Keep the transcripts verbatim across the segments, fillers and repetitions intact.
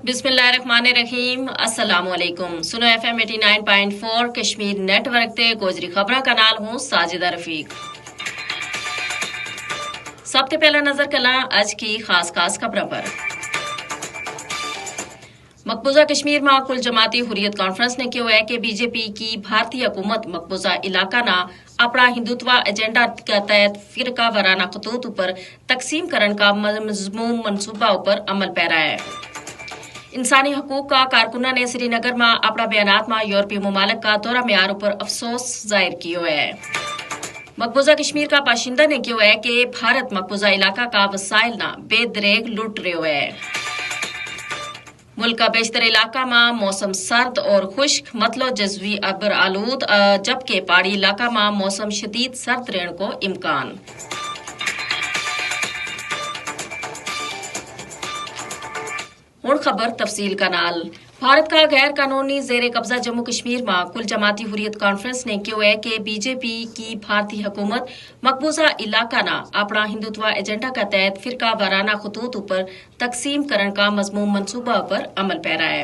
بسم اللہ الرحمن الرحیم، السلام علیکم۔ سنو ایف ایم ایٹی نائن پوائنٹ فور کشمیر نیٹ ورک تے گوجری خبراں کا نال ہوں ساجدہ رفیق۔ سب تے پہلا نظر کلاں اج کی خاص خاص خبراں پر۔ مقبوضہ کشمیر ما کل جماعتی حریت کانفرنس نے کہیو ہے کہ بی جے پی کی بھارتی حکومت مقبوضہ علاقہ نا اپنا ہندوتوا ایجنڈا کا تحت فرقہ وارانہ خطوط اپر تقسیم کرن کا مذموم منصوبہ اپر عمل پیرا ہے۔ انسانی حقوق کا کارکناں نے سری نگر ما اپنا بیانات ما یورپی ممالک کا دورہ معیار اپر افسوس ظاہر کیو ہے۔ مقبوضہ کشمیر کا باشندہ نے کہیو ہے کہ بھارت مقبوضہ علاقہ کا وسائل نا بے دریغ لٹ رہیو ہے۔ ملک کا بیشتر علاقہ ما موسم سرد اور خشک مطلب جزوی ابر آلود، جبکہ پہاڑی علاقہ ما موسم شدید سرد رہن کو امکان۔ ہن خبر تفصیل کا نال۔ بھارت کا غیر قانونی زیر قبضہ جموں کشمیر ما کل جماعتی حریت کانفرنس نے کہیو ہے کہ بی جے پی کی بھارتی حکومت مقبوضہ علاقہ نا اپنا ہندوتوا ایجنڈا کا تحت فرقہ وارانہ خطوط اپر تقسیم کرن کا مذموم منصوبہ اپر عمل پیرا ہے۔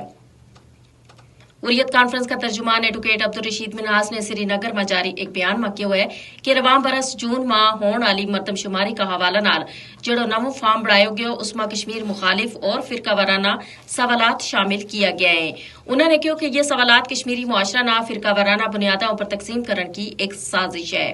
حریت کانفرنس کا ترجمان ایڈوکیٹ عبدالرشید منہاز نے سری نگر ما جاری ایک بیان ما کہیو ہے کہ رواں برس جون ما ہون آلی مردم شماری کا حوالہ نال جڑو نوو فارم بنایو گیو اس ما کشمیر مخالف اور فرقہ وارانہ سوالات شامل کیا گیا ہیں۔ انہوں نے کہیو کہ یہ سوالات کشمیری معاشرہ نا فرقہ وارانہ بنیاداں اپر تقسیم کرن کی ایک سازش ہے۔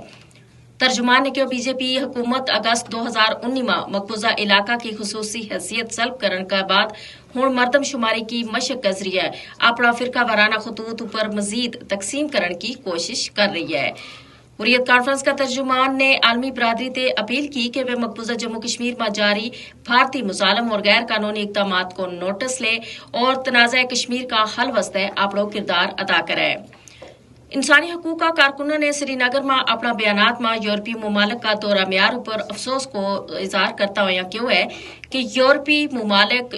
ترجمان نے کہیو بی جے پی حکومت اگست دو ہزار انی ما مقبوضہ علاقہ کی خصوصی حیثیت سلب کرن کا بعد ہن مردم شماری کی مشق کے ذریعے اپنا فرقہ وارانہ خطوط اپر مزید تقسیم کرن کی کوشش کر رہی ہے۔ حریت کانفرنس کا ترجمان نے عالمی برادری تے اپیل کی کہ وہ مقبوضہ جموں کشمیر ما جاری بھارتی مظالم اور غیر قانونی اقدامات کو نوٹس لے اور تنازعہ کشمیر کا حل واسطے اپنو کردار ادا کرے۔ انسانی حقوق کا کارکنوں نے سری نگر ما اپنا بیانات ما یورپی ممالک کا دورہ معیار اپر افسوس کو اظہار کرتا ہویا کہیو ہے کہ یورپی ممالک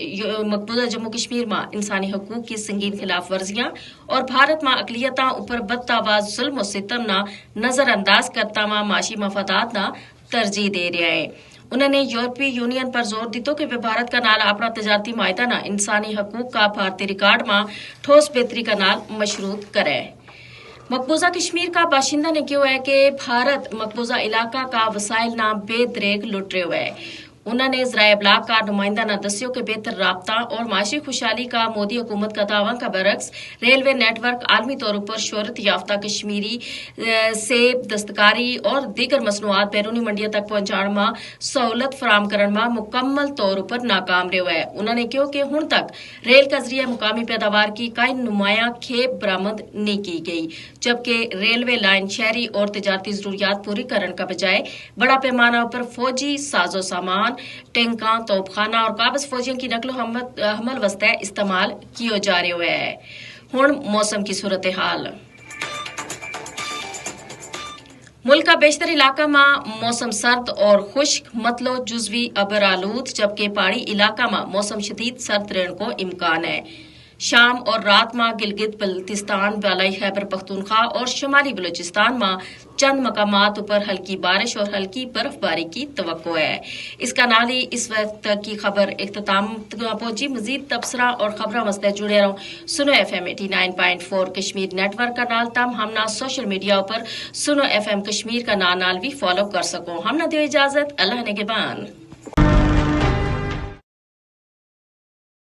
مقبوضہ جموں کشمیر ما انسانی حقوق کی سنگین خلاف ورزیاں اور بھارت ما اقلیتاں اپر بدتا ہوا ظلم و ستم نا نظر انداز کرتا ہوا معاشی مفادات نا ترجیح دے رہیا ہے۔ انہوں نے یورپی یونین پر زور دیتو کہ وہ بھارت کا نال اپنا تجارتی معاہدہ نا انسانی حقوق کا بھارتی ریکارڈ ما ٹھوس بہتری کا نال مشروط کرے۔ مقبوضہ کشمیر کا باشندہ نے کہیو ہے کہ بھارت مقبوضہ علاقہ کا وسائل نا بے دریغ لٹ رہیو ہے۔ انہوں نے ذرائع ابلاغ کا نمائندہ نا دسیو کہ بہتر رابطہ اور معاشی خوشحالی کا مودی حکومت کا دعواں کا برعکس ریلوے نیٹ ورک عالمی طور اپر شہرت یافتہ کشمیری سیب دستکاری اور دیگر مصنوعات بیرونی منڈیاں تک پہنچان ما سہولت فراہم کرن ما مکمل طور اپر ناکام رہیو ہے۔ انہوں نے کہیو کہ ہن تک ریل کا ذریعہ مقامی پیداوار کی کائی نمایاں کھیپ برآمد نہیں کی گئی، جبکہ ریلوے لائن شہری اور تجارتی ضروریات پوری کرن کا بجائے بڑا پیمانہ اپر فوجی ساز و سامان، ٹینکاں، توپ خانہ اور قابض فوجیوں کی نقل و حمل واسطے استعمال کیو جا رہیو ہے۔ ہن موسم کی صورتحال۔ ملک کا بیشتر علاقہ ما موسم سرد اور خشک مطلب جزوی ابر آلود، جبکہ پہاڑی علاقہ ما موسم شدید سرد رہن کو امکان ہے۔ شام اور رات ما گلگت بلتستان، بالائی خیبر پختونخوا اور شمالی بلوچستان ما چند مقامات اپر ہلکی بارش اور ہلکی برف باری کی توقع ہے۔ اس کا نال ہی اس وقت کی خبر اختتام پہنچی۔ مزید تبصرہ اور خبراں واسطے جڑے رہو سنو ایف ایم ایٹی نائن پوائنٹ فور کشمیر نیٹ ورک کا نال تم ہم نا سوشل میڈیا اپر سنو ایف ایم کشمیر کا نال نال بھی فالو کر سکو۔ ہم نا دیو اجازت، اللہ نگہبان۔